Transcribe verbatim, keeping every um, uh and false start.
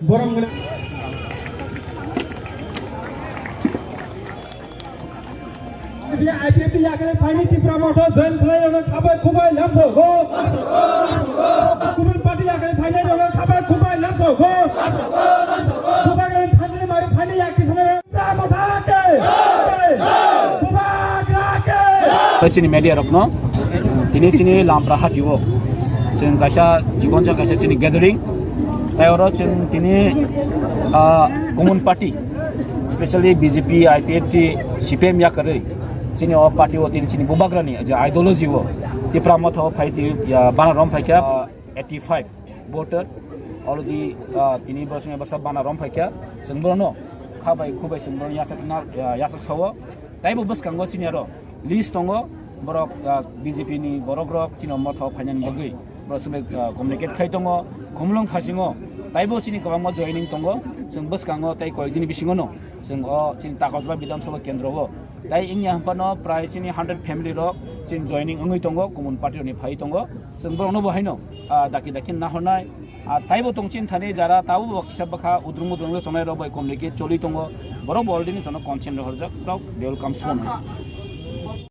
Borok mwnwi. I P F T yakni phaini Tipra Motha join khlai rokno khabai khubai lamso go. Kubun party yakni phaini rokno khabai khubai lamso go. Bubagrani thanjani mari phaini yakni sana Tipra Motha ke. Bubagra ke. Chini media rokno tini chini Lampra hatio chwng kaisa jibonsa kaisa chini gathering. Tai oro chwng tini, ah, Common Party, specially B J P, I P F T, C P M yakarwi chini o party o tini chini bubagrani je ideology o Tipra Motha o phai tini, ah, bana rom phaikha, ah, eighty five voter already, ah, tini bosong basa bana rom phaikha. Chwng bono khabai khubai chwng bono yasak na, ah, yasak sao. Taibo bwskango chini aro list tongo, borok, ah, B J P ni borok rok chini Motha o phainani bagwi borok sumai, ah, communicate khai tongo, Khumulwng phasingo taibo chini kwbangma joining tongo, chwng bwskango tei koyekdini bisingo no chwng o chini Takarjala Bidhan Sabha Kendro o tai wngya hwnphano prai chini hundred family rok chini joining wngwi tongo, Common Party rokni phai tongo, chwng borokno bo haino, ah, daki daki nahornai. Ah, taibo tongchin thani jara tabo bo kisa bwkha udrung udrung le tongnai rok bai communicate choli tongo. Borok bo already jono consent rohorjak rok, they will come soon.